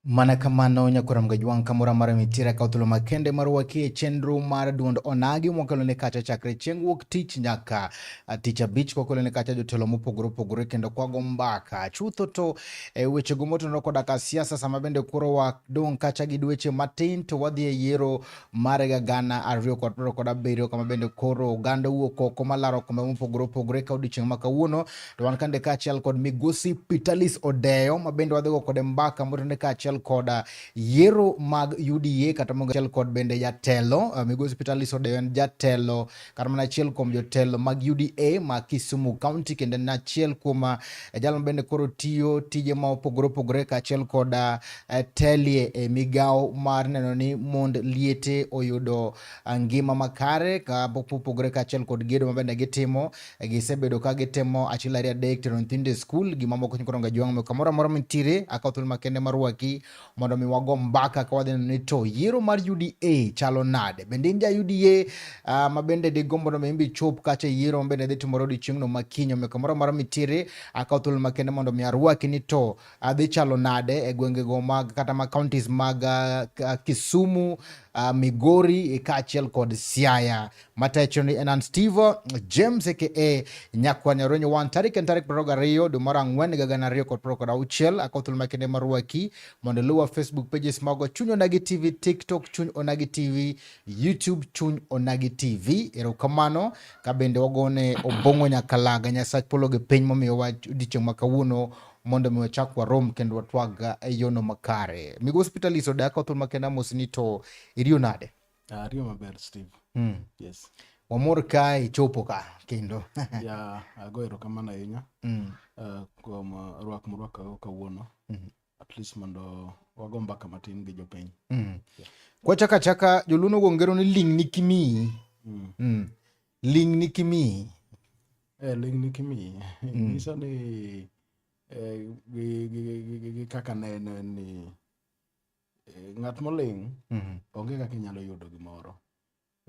Mana kamano nyakwar Mgajwang' kamoro amora mitiere kaw thuolo makende mar waki e chenro mar duond onagi mwakelo ne kacha chakre chieng' wuok tich nyaka tich abich kwakelo ne kacha jotelo mopogore opogore kendo kwago mbaka chutho to e wechego motenore koda ka siasa sama bende koro wadong' kacha gi dweche matin to wadhi e yiero mar higa 2027 kama bende koro oganda wuok oko malaro kombe mopogore opogore ka odiochieng' ma kawuono to wan kande kaachiel kod migosi Pitalis Odeyo ma bende wadhigo kode mbaka motenore kaachiel kod yiero mag UDA kata achiel kod bende jatelo migosi Pitalis Odeyo en jatelo kata mana achiel kuom jotelo mag UDA ma Kisumu County kendo en achiel kuom jal ma bende koro tiyo tije ma opogore opogore kaachiel kod telie e migawo mar neno ni mond liete oyudo ngima makare ka opogore kaachiel kod gedo ma bende gitimo. Gisebedo ka gitimo achiel ariyo adek tero nyithindo e skul gi mamoko nyikoro Ngajwang' kamoro amora mintiere akawo thuolo makende mar rwaki mondo mi wago mbaka ka wadhi neno ni to yiero mar UDA chalo nade. Bende in ja UDA ma bende digombo mondo mi imbe ichop kacha e yiero ma bende dhi timore odiochieng'no ma kiny. Omiyo kamoro amora mintiere akawo thuolo makende mondo mi arwaki ni to dhi chalo nade e gwengego mag kata ma counties mag Kisumu, Migori kaachiel kod Siaya. Matacho ni en an Steve James aka Nyakwa Nyaronyo 1 tarik en tarik 22 dwe mar ang'wen higa 2026. Akawo thuolo makende mar rwaki mondo iluwa Facebook pages mago Chuny Onagi TV, TikTok Chuny Onagi TV, YouTube Chuny Onagi TV. Erokamano ka bende wagone Obong'o Nyakalaga Nyasach polo gi piny momiyowa odiochieng' ma kawuono mondo mi wachak warom kendo watwag e yono makare. Migosi Peter Liso Odeya, akawo thuolo makende amosi ni to iriyo nade? Ariyo maber Steve. Yes. Wamor ka ichopo ka kendo. Ya, ago erokamano ahinya kuom rwak morwakago kawuono. At least mondo wago mbaka matin gi jopiny. Yeah. Kwachako achaka joluo nogo ngero ni ling' ni kimiyi. Ling' ni kimiyi. Ling' ni kimiyi. Nyiso ni gi kaka neno en ni ng'at moling' onge kaka inyalo yudo gimoro.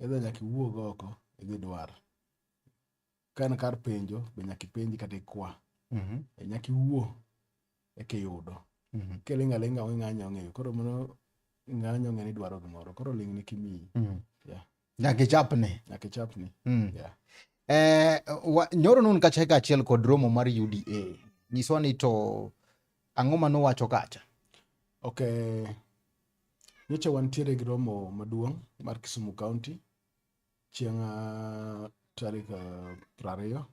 Either nyaka iwuog oko idhi dwar. Ka en kar penjo be nyaka ipenji kata ikwa. Nyaka iwuo eka iyudo. Kiling' aling'a onge ng'ama nyalo ng'eyo. Koro mano ng'ama nyalo ng'eyo ni idwaro gimoro. Koro ling' ni kimiyi. Yeah. Nyaka ichapni. Nyaka ichapni. Yeah. Nyoro nun kacha kaachiel kod romo mar UDA. Nyiswa ni to ang'o manowacho kacha? Okay. Nyocha wantiere gi romo maduong' mar Kisumu County chieng' tarik 20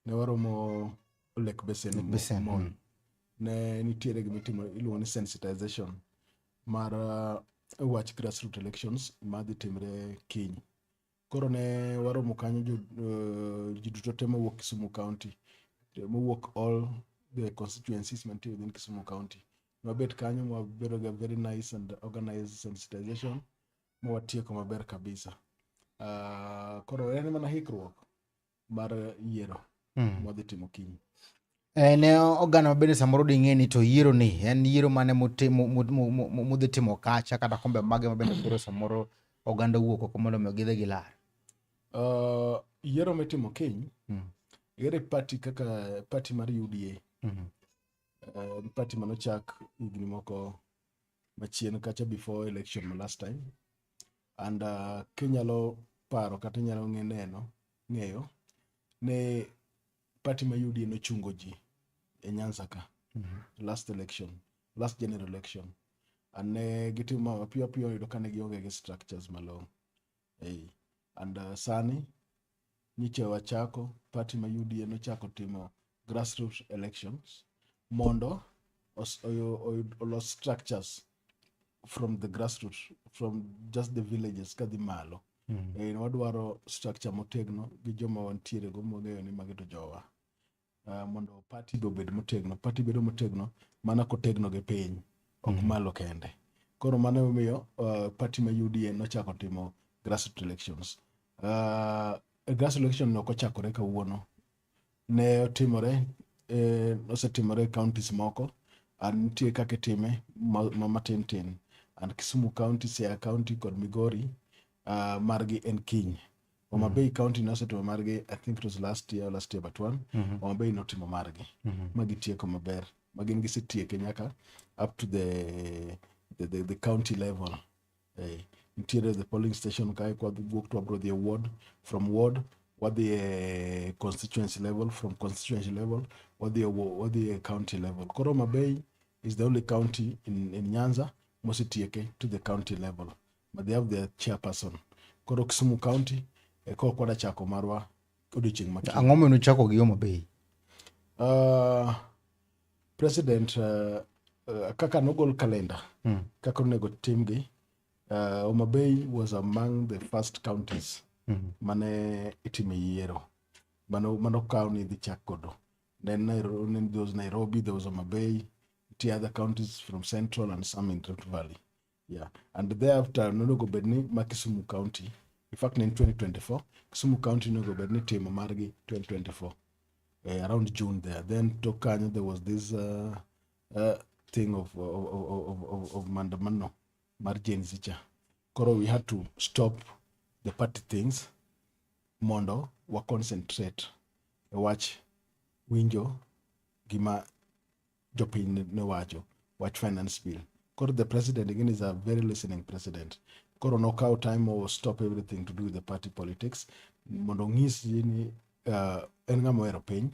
ne waromo Lake Basin, Lake Basin, Mall. Ne nitiere gima itimo iluongo ni sensitization mar wach grassroots elections madhi timre kiny. Koro ne waromo kanyo ji duto te mowuok Kisumu County, mowuok all the constituencies mantie within Kisumu County. Nwabet kanyo mwabedo gi a very nice and organized sensitization mwatieko maber kabisa. Koro en mana hikruok mar yiero mwadhi timo kiny. Ne oganda ma bende samoro ding'e ni to yiero ni en yiero mane mudhi timo kacha kata kombe mage ma bende koro samoro oganda wuok oko mondo mi gidhi gilar. Yiero mitimo kiny, ere party kaka party mar UDA. Party manochak higni moko machien kacha before election ma last time. And kinyalo paro kata inyalo neno ng'eyo ne party ma UDA nochungo ji e Nyanza ka last election, last general election. And ne gitimo mapiyo piyo yudo ka ne gionge gi structures malong'o. And sani nyicha wachako party ma UDA nochako timo grassroots elections mondo olos structures from the grassroots, from just the villages kadhi malo. Wadwaro structure motegno gi joma wantiere go mwang'eyo ni magi to jowa. Mondo party be obed motegno. Party bedo motegno mana kotegno gi piny, ok malo kende. Koro mano emomiyo party ma UDA nochako timo grassroots elections. Grassroots election ok ochakore kawuono. Ne otimore, osetimore e counties moko and nitie kaka itime ma matin tin. And Kisumu County, Siaya County kod Migori margi en kiny. Homa Bay County nosetimo margi, I think it was last year or last year but one. Homa Bay notimo margi ma gitieko maber. Ma gin gisetieke nyaka up to the county level. Nitiere the polling station kae kwa wuok to wabro dhi e ward, from ward wadhi e constituency level, from constituency level wadhi e county level. Koro Homa Bay is the only county in Nyanza mosetieke to the county level, but they have their chairperson. Koro Kisumu County koro kwada chako marwa odiochieng' ma kiny. Ang'o momiyo nuchako gi Homa Bay? President kaka nogol kalenda kaka onego timgi, Homa Bay was among the first counties mane itime yiero mano kaw ni idhi chak godo. Then there was Nairobi, there was Homa Bay, nitie other counties from Central and some in Rift Valley. Yeah, and thereafter nonego bed ni ma Kisumu County, in fact in 2024 Kisumu County nonego bed ni timo margi 2024, around June there. Then tok kanyo there was this thing of maandamano mar Gen Z cha. Koro we had to stop the party things mondo wa concentrate e wach winjo gima jopiny ne wacho, wach finance bill. Koro the president again is a very listening president. Koro nokawo time or stop everything to do with the party politics mondo onyis ji ni en ng'ama ohero piny,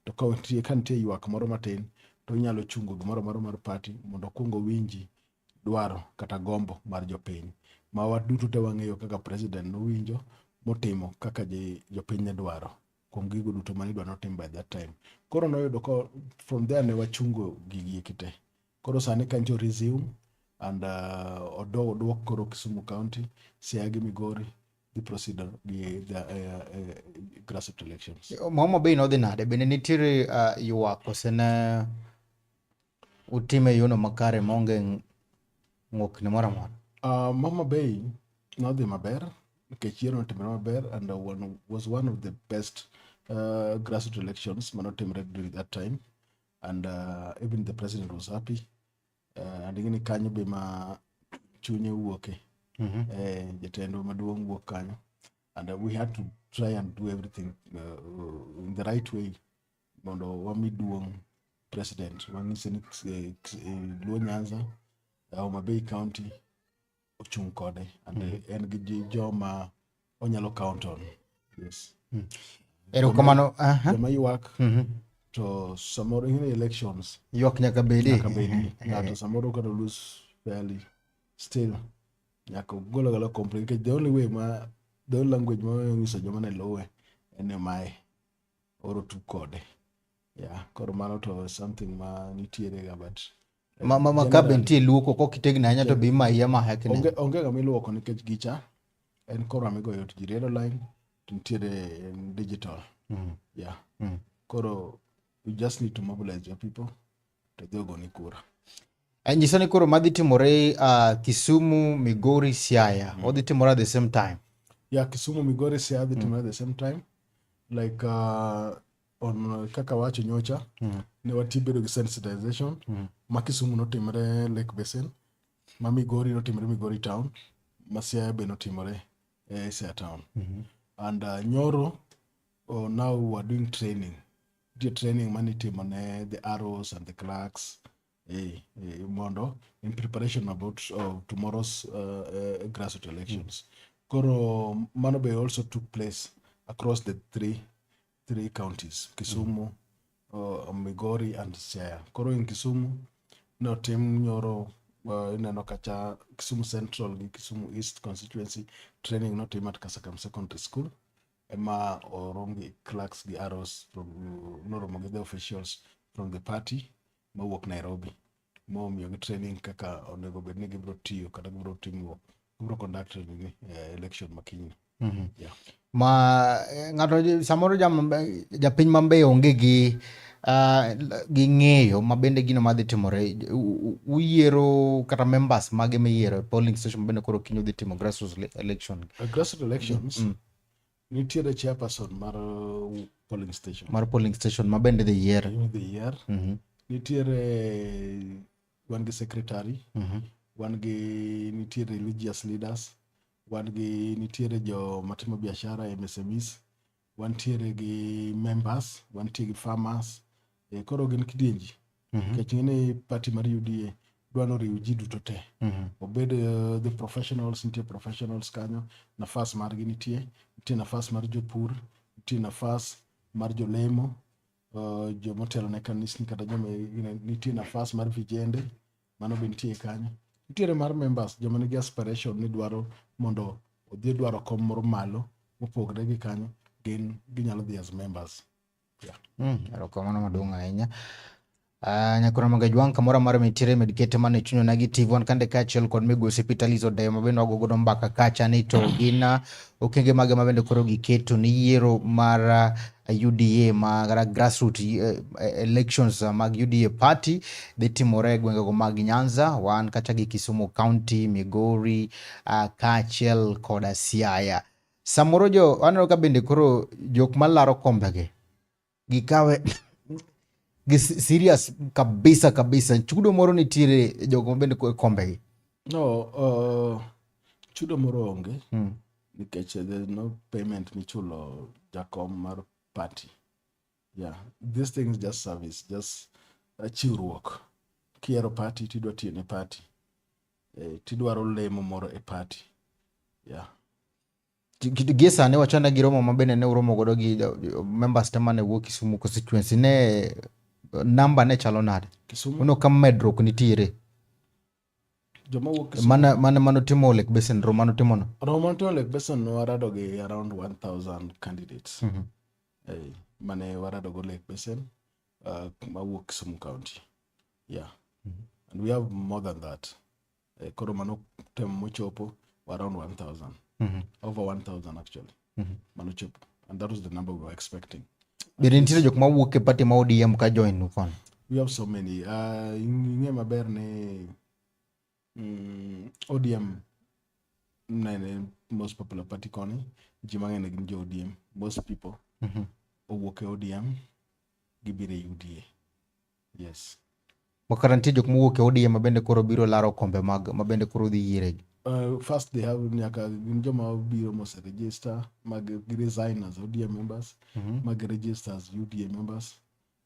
to ka nitie ywak moro matin to onyalo chungo gimoro moro mar party mondo okuong owinji dwaro kata gombo mar jopiny, ma waduto te wang'eyo kaka president nowinjo motimo kaka jopiny ne dwaro kuom gigo duto mane idwa notim by that time. Koro noyudo ko from there ne wachungo gigi eki te. Koro sani kancho resume and oduok koro Kisumu County, Siaya gi Migori dhi proceed gi the grassroots elections. Homa Bay nodhi nade? Bende nitiere ywak kose ne utime e yono makare maonge ng'okni moro amora? Homa Bay nodhi maber nikech yiero notimore maber and was one of the best grassroots elections manotimore during that time, and even the president was happy, and ing'eni kanyo be ma chunye wuoke. Jatendwa maduong' wuok kanyo, and we had to try and do everything in the right way mondo wami duong' president, wang'ise ni Luo Nyanza, Homa Bay County ochung' kode and en gi joma onyalo count on, yes. Erokamano. Joma ywak to samoro ing'e elections Ywak nyaka bedi. Nyaka bedi. Ng'ato samoro kata lose fairly, still nyaka ogol agola complain, nikech the only way ma the only language ma nyiso joma ne luwe en ni omaye oro tug kode. Yeah, koro mano to something ma nitiere ga, but Ma ka be nitie luoko kok itegno ahinya to be imayi amaya kineno. Onge ng'ama iluoko nikech gicha en koro amigoyo to ji riedo line to nitiere en digital. Yeah. Koro you just need to mobilize your people to dhi ogoni kura. Nyiso ni koro madhi timore Kisumu, Migori, Siaya. Odhi timore at the same time. Yeah, Kisumu, Migori, Siaya dhi timore at the same time. Like on kaka wacho nyocha, ne wati bedo gi sensitization. Ma Kisumu notimore Lake Basin, ma Migori notimore Migori Town, ma Siaya be notimore Siaya Town. And nyoro, oh, now we are doing training. Nitie training manitimo ne the ROs and the clerks mondo in preparation about tomorrow's grassroots elections. Koro mano be also took place across the three counties, Kisumu, Migori and Siaya. Koro in Kisumu notim nyoro, ineno kacha Kisumu Central gi Kisumu East constituency training notim at Kasakam Secondary School, ema orom gi clerks gi ROs from, noromo gi the officials from the party mawuok Nairobi, momiyogi training kaka onego bed ni gibiro tiyo kata gibiro timo, gibiro conduct nini, election makiny. Yeah. Ma ng'ato samoro japiny ma Mbeya onge gi ng'eyo ma bende gino madhi timore. Uyiero kata members mage miyiero e polling station bende koro kiny udhi timo grassroots election? Grassroots elections nitiere chairperson mar polling station. Mar polling station ma bende dhi yier. Idhi yier. Nitiere, wan gi secretary, wan gi nitiere religious leaders, wan gi nitiere jo matimo biashara, MSMEs, wantiere gi members, wantie gi farmers. Koro gin kidienji. Nikech ing'e ni party mar UDA dwa noriw ji duto te. Obed the professionals, nitie professionals kanyo, nafas margi nitie, nitie nafas mar jopur, nitie nafas mar jolemo, jomotelo ne kanisni kata joma nitie nafas mar vijende, mano be nitie kanyo. Nitiere mar members, joma nigi aspiration ni dwaro mondo odhi dwaro kom moro malo mopogre gi kanyo, gin ginyalo dhi as members. Yeah. Erokamano maduong' ahinya. Nyakora Magajwang' kamoro amora mintiere med kete mana e chuny Onagi TV wan kande kaachiel kod migosi Peter Liz Odeyo ma bende wago godo mbaka kacha ni to gin okenge mage ma bende koro giketo ni yiero mar UDA mag grassroots elections mag UDA party dhi timore e gwengego mag Nyanza, wan kacha gi Kisumu County, Migori kaachiel koda Siaya. Samoro jo aneno ka bende koro jok malaro kombegi gikawe gi serious kabisa kabisa. Chudo moro nitiere jogo ma bende e kombegi. No, chudo moro onge nikech there is no payment michulo jakom mar party. Yeah, this thing is just service, just chiwruok. Kihero party tidwa tiyo ne party. Tidwaro lemo moro e party. Yeah. Gie sani wachane gi romo ma bende ne uromo godo gi members te mane wuok Kisumu constituency ne namba ne chalo nade? Kisumu? Uneno ka medruok nitiere. Joma wuok Kisumu. Mana mana manotimo Lake Basin romo manotimo no. Romo manotimo Lake Basin warado gi around 1000 candidates. Mane warado go Lake Basin mawuok Kisumu County. Yeah. And we have more than that. Koro mano temo mochopo around 1000. Over 1000 actually. Mano chopo. And that was the number we were expecting. Bende nitiere jok mawuok e party ma ODM ka join nu kono? We have so many. Ing'e maber ni ODM nene most popular party koni. Ji mang'eny gin jo ODM. Most people owuok e ODM gibiro e UDA. Yes. Makata nitie jok mowuok e ODM ma bende koro biro laro kombe mag ma bende koro dhi yiere. First they have nyaka gin joma biro mose register mag gi resign as ODM members, mag register as UDA members.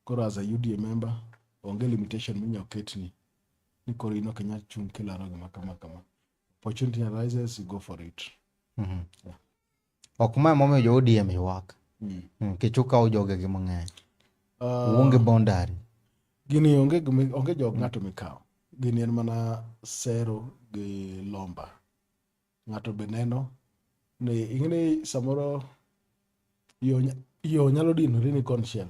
Koro as a UDA member onge limitation minyalo ketni ni koro in ok inyal chung' kilaro gima kama kama. Opportunity arises, you go for it. Yeah. Ok ma emomiyo jo ODM ywak. Nikech ukawo jogegi mang'eny. Uonge boundary. Gini onge onge jog ng'ato mikawo. Gini en mana sero gi lomba. Ng'ato be neno ni ing'e ni samoro yo nyalo dinore ni konchiel.